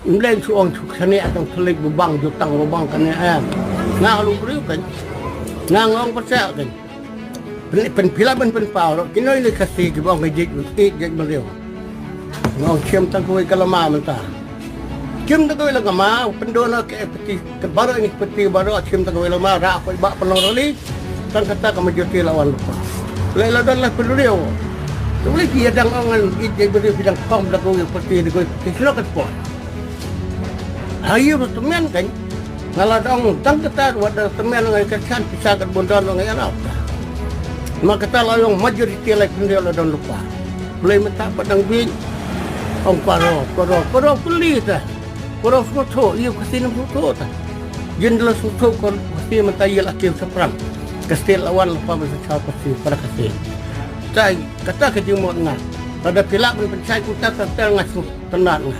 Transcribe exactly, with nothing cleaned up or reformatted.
Mleng shu ong shu khane atong thalik bubang jutang bubang kane em. Nga lu briew kan. Nga ngong percaya kan. Pen pen pila ben pen pau ro. Kino ini kasi ki bong ke jik ik jik briew. Ngong chim tang kui kalama menta. Chim tang kui lama pendona ke peti ke baru ini peti baru chim tang kui lama ra kui bak penong rali. Tang kata ka majuti lawan lupa. Lei la don la penduli o. Tu boleh ki adang ong ngan id dei beri bidang kom la kui peti dei kui peti sino kat po. Hayu ru temen kan. Ngala dong tang kata wa da temen ngai ka chan pisa kat bundon ngai arau. Ma kata la yong majoriti lai penduli la don lupa. Boleh menta padang bing. Ong paro paro paro peli ta. Paro sutho iu kasi nam sutho ta. Jin la sutho kon kasi menta yel akim saprang. Kastil lawan lupa masa chau kasi para kasi. Tai kata ka jingmot nga. Pada pilak men pensai kuta ka tel nga su tenat nga.